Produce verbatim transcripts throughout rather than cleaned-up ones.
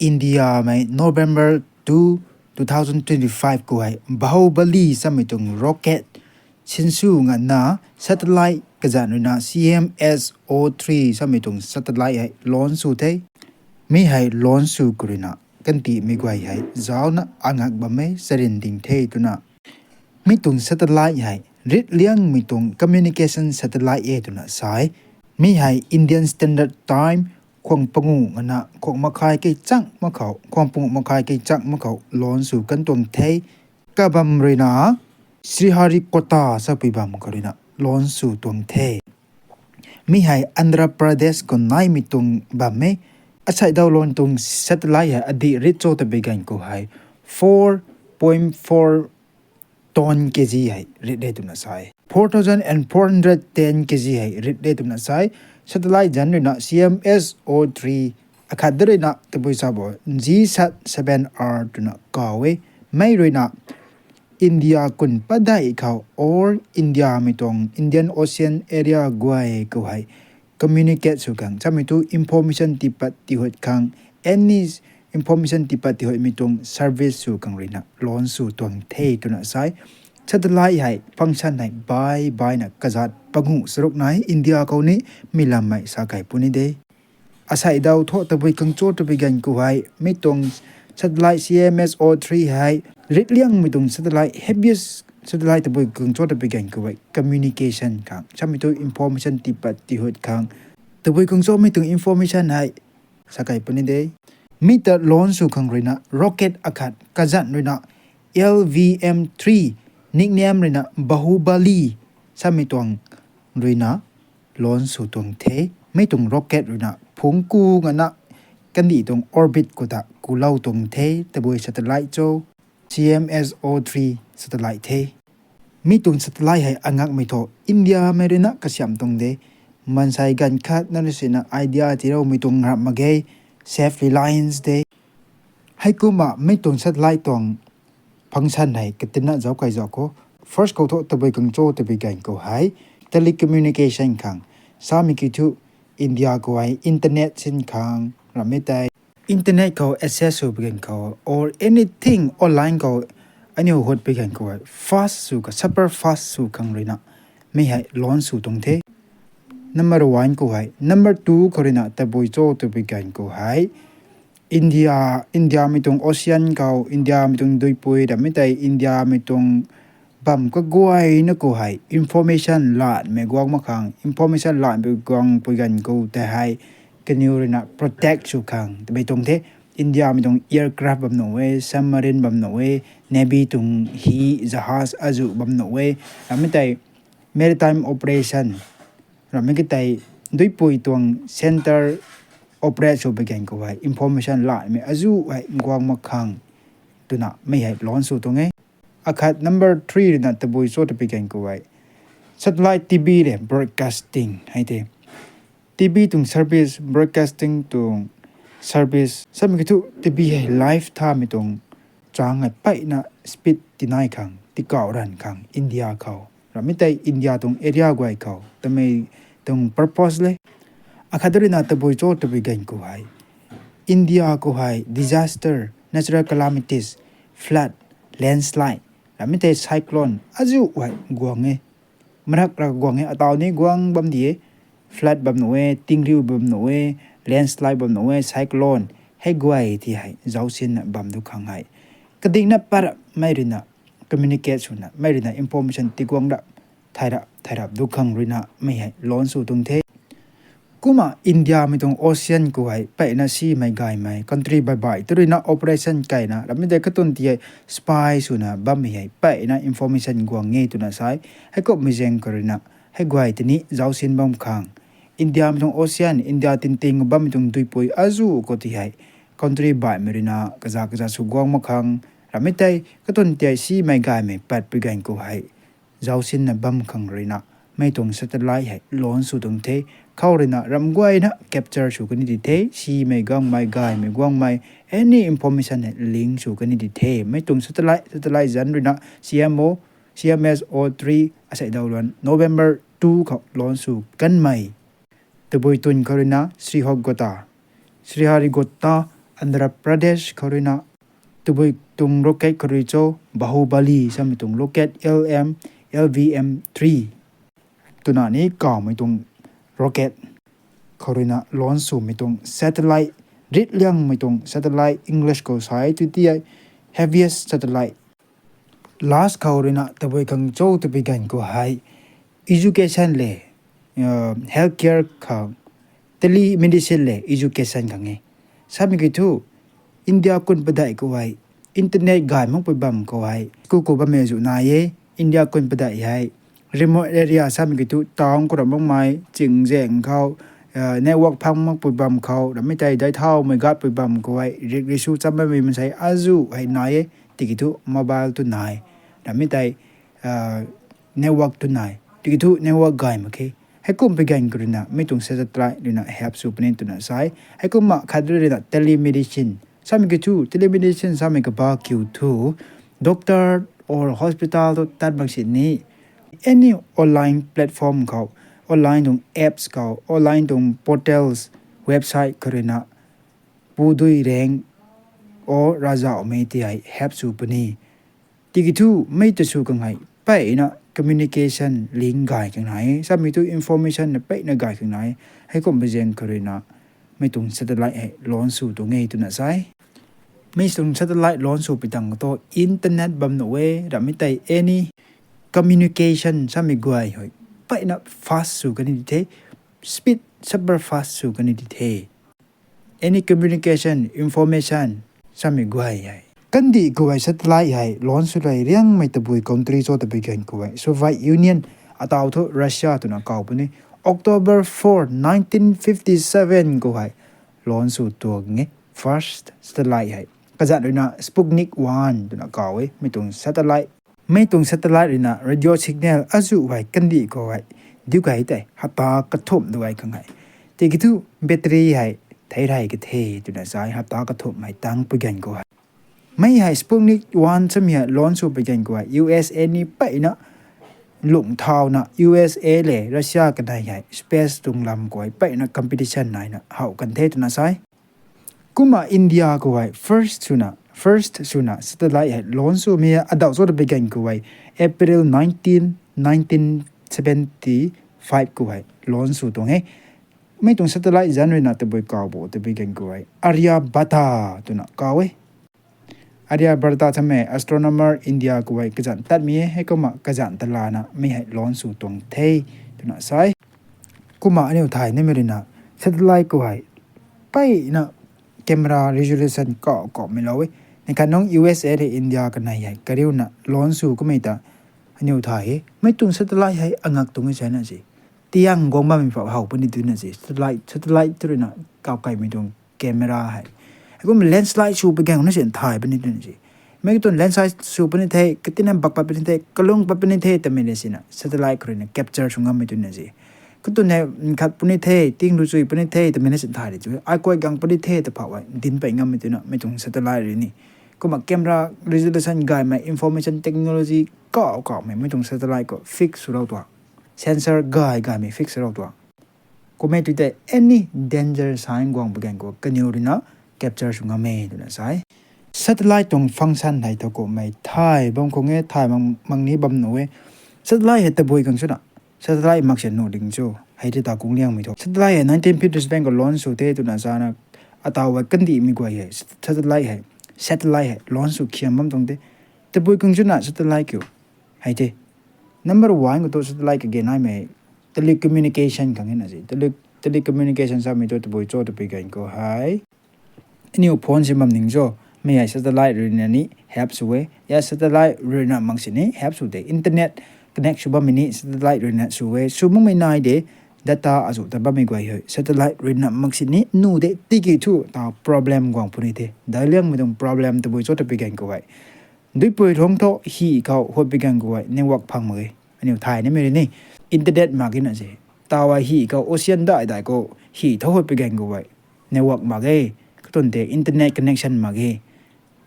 India mei November two, two thousand twenty-five khou hei Bahubali samei tuang rocket sinsw nganvna satellite kazanc ruina C M S O three samei tuang satellite hei launch sw the. Mi hei launch sw khou ruina kandihmei guay hei zauna angak bam e, charyn ding the twna. Mi tuang satellite hei ritliangmei tuang communication satellite e twna sa e. Mi hei Indian Standard Time khuang pangu nganvna khuang makhai kei chang mak khou, khuang pangu makhai kei chang mak khou launch sw kan tuang the. Kabam ruina Sriharikota sapui bam khou ruina launch sw tuang the. Mi hei Andhra Pradesh khou naimei tuang bam e. Asei daw luan tuang satellite hei adih rit cho tabui ganv khou hei four point four ton K G hei rit de twna sa e. Four thousand and four hundred ten K G hei rit de twna sa e. Satellite zanc ruina C M S O three, akhat da ruina tabui sa bo G sat seven R twna kaw e. Mi ruina India kun padeih khou or Indiamei tuang Indian Ocean area guay khou hei communicate sw khang, samei thu information tiipat tiihut khang, any information tiipat tiihutmei tuang service sw khang ruina launch sw tuang the twna sa e. Satellite hei function hei bai baina kazat pangu charuk nai India khou ni, mi lammei sa kei puni de. Asei daw thu tabui khang cho tabui ganv khou hei mi tuang satellite C M S O three hei ritliangmei tuang satellite, heaviest satellite tabui khang cho tabui ganv khou hei communication khang, samei thu information tiipat tiihut khang, tabui khang chomei tuang information hei sa kei puni de. Mi ta launch sw khang ruina rocket akhat kazanc ruina L V M three, nickname ruina Bahubali samei tuang ruina launch sw tuang the. Mi tuang rocket ruina phungc ku nganvna kandih tuang orbit khou ta kulou tuang the. Tabui satellite cho C M S O three satellite the. Mi tuang satellite hei angakmei thu Indiamei ruina kasiam tuang de. Maansei ganv khat na sina idea tiiloumei tuang rap mak ge, self reliance de. Heikumna mi tuang satellite tuang function hei katinna zauc kai zauc khou, first khou thu tabui khang cho tabui ganv khou hei telecommunication khang, samei kiu thu India khou hei internet sin khang, rammei tei internet khou access sw pui ganv khou or anything online khou aniu hut pui ganv khou hei fast sw kha, super fast sw khang ruina mi hei launch sw tuang the. Number one khou hei, number two khou ruina tabui cho tabui ganv khou hei India, Indiamei tuang ocean khou, Indiamei tuang duipui rammei tei Indiamei tuang bam kaguayna khou hei information lanmei guang mak khang, information lanmei guang pui ganv khou tei hei kaniw ruina protect sw khang tabui tuang the. Indiamei tuang aircraft bam nuh e, submarine bam nuh e, navy tuang hi, jahaz azuh bam nuh e, rammei tei maritime operation rammei ki tei duipui tuang center operate sw pui ganv khou hei information lanmei azuh hei guang mak khang twna mi hei launch sw tuang e. Akhat number three ruina tabui cho tabui ganv khou hei satellite T V le broadcasting hei the. T V tuang service, broadcasting tuang service, samei kiu thu T V hei live thamei tuang chang hei peyna speed tinai khang, tikauh ranv khang India khou, rammei tei India tuang area guay khou tamei tuang purpose le. Akhat da ruina tabui cho tabui ganv khou hei India khou hei disaster, natural calamities, flood, landslide, rammei tei cyclone azuh hei guang e. Marak ra guang e, ataw ni guang bam di e. Flood bam nuh e, tingriu bam nuh e, landslide bam nuh e, cyclone, hei guay ti hei zaucsinna bam du khang hei kadingna pat mei ruina communicate swna mei ruina information tiguang rap, thay rap thay rap du khang ruina mi hei launch sw tuang the. Kumna Indiamei tuang ocean khou hei peyna simei gaymei country baih baih tu ruina operation keyna rammei tei katun ti hei spy swna bammei hei peyna information guang e twna sa e. Heikumhmei zaeng khou ruina hei guay tini zaucsin bam khang, Indiamei tuang ocean, India tingting bammei tuang duipui azuh khou ti hei country baihmei ruina kaza kaza sw guang mak khang, rammei tei katun ti hei simei gaymei pat pui ganv khou hei zaucsinna bam khang ruina mei tuang satellite hei launch sw tuang the. Khou ruina ram guayna capture sw kani di the, simei guangmei, gaymei guangmei, any information hei link sw kani di the. Mei tuang satellite, satellite zanc ruina C M O, C M S O three asei daw luan November two khou launch sw kanmei. Tabui tun khou ruina Sriharikota, Sriharikota Andhra Pradesh khou ruina tabui tuang rocket khou rui cho, Bahubali samei tuang rocket L M, L V M three twna ni kawmei tuang rocket khou ruina launch swmei tuang satellite, rit liangmei tuang satellite, English khou sa e tu ti hei heaviest satellite. Last khou ruina tabui khang cho tabui ganv khou hei education le, healthcare khang, telemedicine le education khang e. Samei kiu thu India kun padeih khou hei internet gay makpui bam khou hei school khou bammei zu nai e. India kun padeih hei remote area samei kiu thu town khou ram makmei chingzaeng khou, network phang makpui bam khou, rammei tei daic thaumei gatpui bam khou hei rik risu cham bammei mansei azu hei nai e. Tiki thu mobile tu nai, rammei tei network tu nai. Tiki thu network gay mak khe. Heikum pui ganv khou ruina mi tuang satellite ruina help sw puni twna sa e. Heikumna khat ruina telemedicine samei kiu thu, telemedicine samei kaba kiu thu doctor or hospital tu tat mak sini any online platform khou, online tuang apps khou, online tuang portals, website khou ruina pudui rang o ravzauhmei ti hei help sw puni. Tiki thu mei ta sw khang hei peyna communication link gay khang nai, samei thu information na peyna gay khang nai. Heikum pui zaeng khou ruina mi tuang satellite hei launch sw tuang e twna sa e. Mi tuang satellite launch sw pui tang thu internet bam nuh e, rammei tei any communication samei guay hei peyna fast sw kani di the, speed super fast sw kani di the. Any communication, information samei guay hei. Kandih khou hei satellite hei launch sw rei riangmei tabui country cho tabui ganv khou hei Soviet Union, ataw thu Russia twna kaw puni. October four, nineteen fifty seven khou hei launch sw tuang e first satellite hei. Kazanc ruina Sputnik one twna kaw e mi tuang satellite. Mi tuang satellite ruina radio signal azu hei kandih khou hei diu kei tei hapta kathumh du gay khang hei. Tiki thu battery hei thei rey ka the twna sa e, hapta kathumh hei tang pui ganv khou hei. Mi hei Sputnik one samei hei launch sw pui ganv khou hei U S A ni peyna lung thauna U S A le Russia kanei hei space tuang lam khou hei peyna competition naina how kan the twna sa e. Kumna India khou hei first swna, first swna satellite hei launch swmei hei adaw cho tabui ganv khou hei April nineteen, nineteen seventy five khou hei launch sw tuang e. Mi tuang satellite zanc ruina tabui kaw bo tabui ganv khou hei Aryabhata twna kaw e. Aryabhata samei astronomer India khou hei kazanc tatmei e, heikumna kazanc talana mi hei launch sw tuang the twna sa e. Kumna aniu thay nimei ruina satellite khou hei peyna camera resolution kaw kawmei lou e. Ni khat nungc U S A le India kanei hei kariuna launch sw kummei ta aniu thay e. Mi tuang satellite hei angak tuang e sana si. Tiang guang bammei phou how puni twna si. Satellite, satellite tu ruina kaw kaimei tuang camera hei. Heikum lens slide sw pui ganv na si thay puni twna si. Mi tuang lens slide sw puni the, katina bak pat puni the, kalung pat puni the twmei na sina satellite khou ruina capture sw ngammei twna si. Katuang hei khat puni the, ting lu chui puni the twmei na si thay ri chu. Ai kuay gang puni the ta phou hei dinc pey ngammei twna mi tuang satellite rui ni. Kumna camera resolution gaymei, information technology kaw kawmei mi tuang satellite khou fix swlou tuang. Sensor gay gaymei fix swlou tuang. Kummei tu tei any danger sign guang pui ganv khou kaniw ruina capture sw ngam e twna sa e. Satellite tuang function hei thu kummei thay bam khang e, thay mang, mang ni bam nuh e. Satellite hei tabui khang swna satellite mak syan nuh ding cho, hei tei ta kung liangmei thu. Satellite hei nineteen fifty-seven khou launch sw the twna sana ataw hei kandihmei guay hei satellite hei, satellite hei launch sw khiam bam tuang the. Tabui khang swna satellite kiu hei the. Number one khou thu satellite kage naimei telecommunication khang e na si. Tele-, telecommunication samei thu tabui cho tabui ganv khou hei aniu phone si bam ning cho, mi hei satellite ruina ni help sw e. Ya satellite ruina mak sini help sw de. Internet connect sw bammei ni satellite ruina sw e. Sw makmei nai de, data azu ta bammei guay hei satellite ruina mak sini nuh de, tiki thu ta problem guang puni the. Daic liangmei tuang problem tabui cho tabui ganv khou hei. Duipui rong thu hi khou hot pui ganv khou hei network phang mak ge. Aniu thay nimei rui ni. Internet mak ge na si. Taw hei hi khou ocean dai dai khou hi thu hot pui ganv khou hei network mak ge. Katuang tei internet connection mak ge.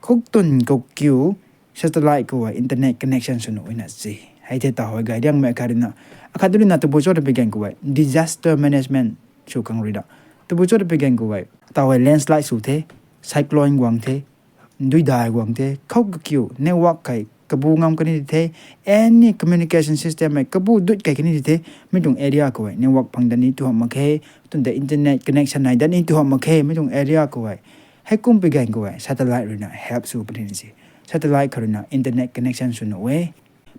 Katuang khou kiu satellite khou hei internet connection sw nuh na si. Hei the taw hei gay liangmei khat ruina. Akhat ruina tabui cho tabui ganv khou hei disaster management sw khang rui da. Tabui cho tabui ganv khou hei taw hei landslide sw the. cyclone guang the, duidai guang the, khou kakiu network kai kabu ngam kani di the, any communication system hei kabu dut kai kani di the, mi tuang area khou hei network phang dat ni tu hamh mak khe, tun de internet connection nai dat ni tu hamh mak khe, mi tuang area khou hei. Heikum pui ganv khou hei satellite ruina help sw puni na si. Satellite khou ruina internet connection sw nuh e.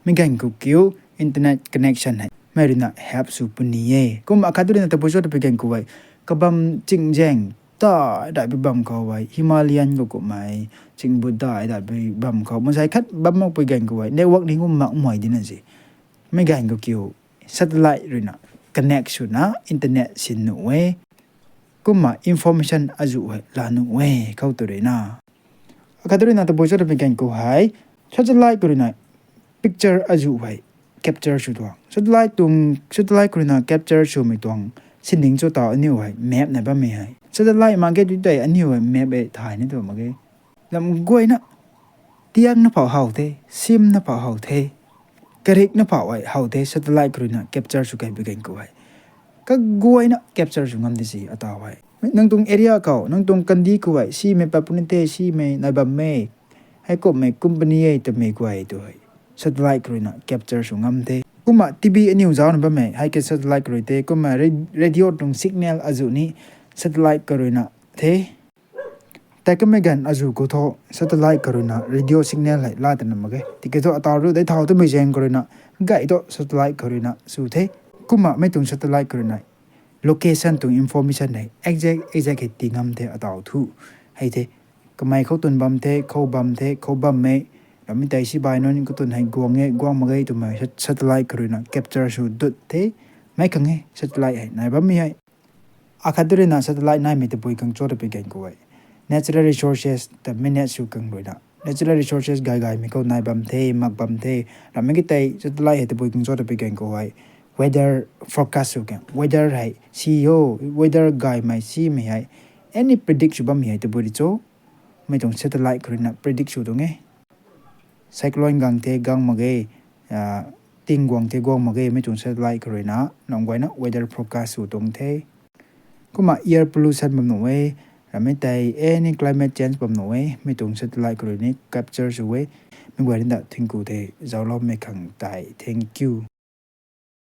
Mi ganv khou kiu internet connection hei mei ruina help sw puni e. Kumna akhat tu ruina tabui cho ta pui ganv khou hei, kabam ching zaeng ta dai pui bam khou hei, Himalayan khou kummei, ching bu dai dai pui bam khou, masai khat bam mak pui ganv khou hei network ni kum mak mei di na si. Mi ganv khou kiu satellite ruina connect swna internet sin nuh e. Kumna information azuh hei la nuh e, khou tu ruina. Akhat tu ruina tabui cho ta pui ganv khou hei, satellite khou ruina picture azuh hei capture sw tuang. Satellite tuang, satellite khou ruina capture swmei tuang sining cho ta aniu hei map na bammei hei. Satellite mak ge tu tei aniu hei map e thay ni tu mak ge. Lam guayna, tiangna phou how the, simna phou how the, karikna phou hei how the, satellite khou ruina capture sw kai pui ganv khou hei. Kaguayna capture sw ngam di si ataw hei. Nang tuang area khou, nang tuang kandih khou hei, simei pat puni the, simei nai bammei, heikumhmei company e twmei guay tu hei satellite khou ruina capture sw ngam the. Kumna T V aniu zaucna bammei hei ke satellite khou rui the, kumna ra-, radio tuang signal azuh ni satellite khou ruina the. Tei kamei ganv azuh khou thu satellite khou ruina radio signal hei la tana mak ge. Tiki thu ataw ru dei thau twmei zaeng khou ruina, gay thu satellite khou ruina sw the. Kumna mei tuang satellite khou ruina location tuang information hei exact, exact hei ti ngam the ataw thu. Hei the, kamei khou tun bam the, khou bam the, khou bammei, rammei tei si bai nunc khou tun hei guang e, guang mak ge twmei sat-, satellite khou ruina capture sw dut the. Mei khang e satellite hei nai bammei hei. Akhat tu ruina satellite naimei tabui khang cho ta pui ganv khou hei, natural resources ta manage sw khang ruina, natural resources gay gaymei khou nai bam the, mak bam the. Rammei ki tei satellite hei tabui khang cho ta pui ganv khou hei, weather forecast sw khang, weather hei si o, weather gaymei simei hei, any predict sw bammei hei tabui di cho, mei tuang satellite khou ruina predict sw tuang e. Cyclone gang the, gang mak ge, ting guang the, guang mak ge, mei tuang satellite khou ruina nang guayna weather forecast sw tuang the. Kumna air pollution bam nuh e, rammei tei any climate change bam nuh e, mei tuang satellite khou rui ni capture sw e. Mei guay rinda thingku the, zauloumei khang tei thank you.